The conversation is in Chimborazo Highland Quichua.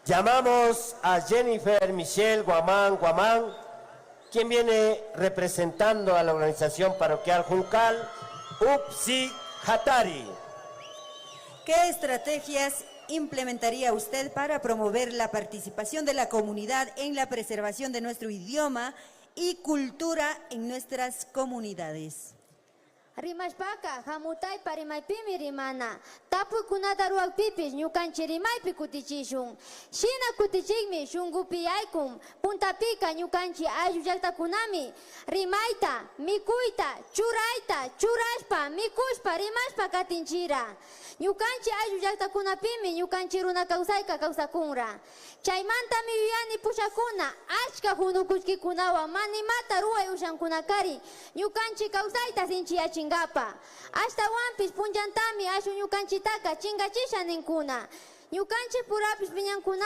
Llamamos a Jennifer Michelle Guamán Guamán, quien viene representando a la organización parroquial Juncal, Upsi Hatari. ¿Qué estrategias implementaría usted para promover la participación de la comunidad en la preservación de nuestro idioma y cultura en nuestras comunidades? Rimashpaka hamutaypa rimaypimi rimana. Tapuykunata ruwakpipish ñukanchik rimaypi kutichishun. Shina kutichikmi shunkupi yaykun. Puntapika ñukanchik ayllu llaktakunami rimayta, mikuyta, churayta, churashpa, mikushpa, rimashpa katinchira. Ñukanchik ayllu llaktakunapimi ñukanchik runa kawsayka kawsakunra. Chaymantami yuyani pushakuna achka hunukushkikunawan manimata ruway ushankunakari ñukanchik kawsayta sinchiyachinkapa. Ashtawanpish punllantami ashu ñukanchitaka chingachisha ninkuna. Ñukanchik purapish piñankuna.